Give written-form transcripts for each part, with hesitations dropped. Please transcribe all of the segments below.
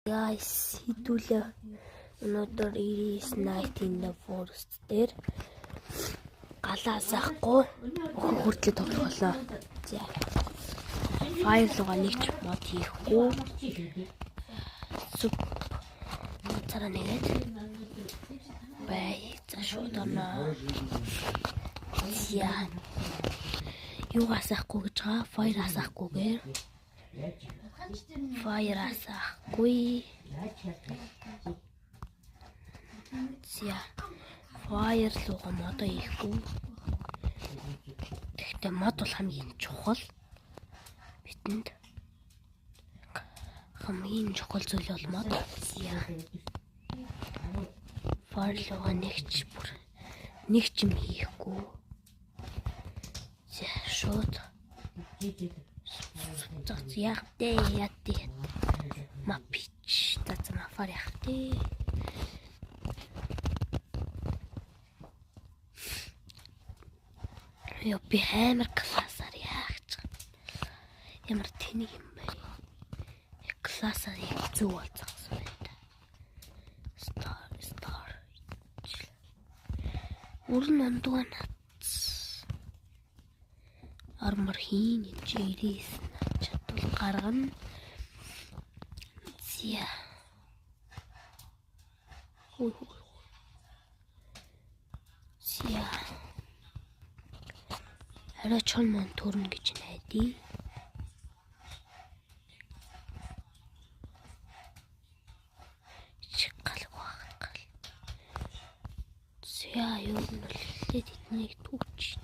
Guys, хэдүүлээ өнөөдөр Iris Night in the Forest дээр галаа асаахгүй өхөн хүртлээ тоглох болоо. За. Fire луга нэг ч мод хийхгүй. Сүп. Цараа нэгээд бай. За шууд орно. За. Юу асаахгүй гэж байгаа? Fire асаахгүйгээр. Fire асаахгүй. За. Fire луга модоо хийхгүй. Тэгэхдээ мод бол хамгийн чухал. Битэнд хамгийн чухал зүйл бол мод. За. Fire луга нэг ч бүр нэг ч юм хийхгүй. За шууд. За яах вэ? Яа дээ. Ма пич. За за мафар яах вэ? Йоо би амар классаар яах гэж. Ямар тэнэг юм бэ? Классаар яг зөв болцсон байна та. Star star. Өрн ондгоо нац. Армор хийн энэ чи 99 чадвал гаргана. Зя. Хүй хүй. Зя. Арай чон мон төрнө гэж найдаа. Чиг галг баг гал. Зя юу нь бол тэднийг түүч.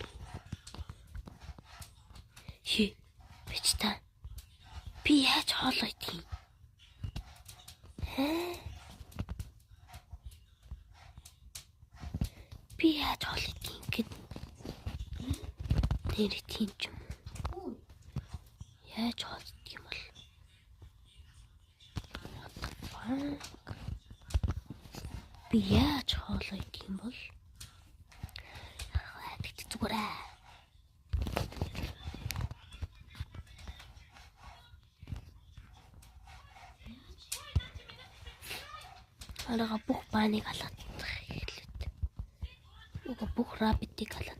Хи бич та. Би яаж хоол идэх юм? Хэ? Би яаж хоол идэх юм гэд. Нэр тийм ч юм уу. Яаж хоол идэх юм бол? What the fuck? Би яаж хоол идэх юм бол? Тэгт зүгээр аа. Арга бүх бааныг алаадах эхлэв. Уга бүх рабитыг алаадах.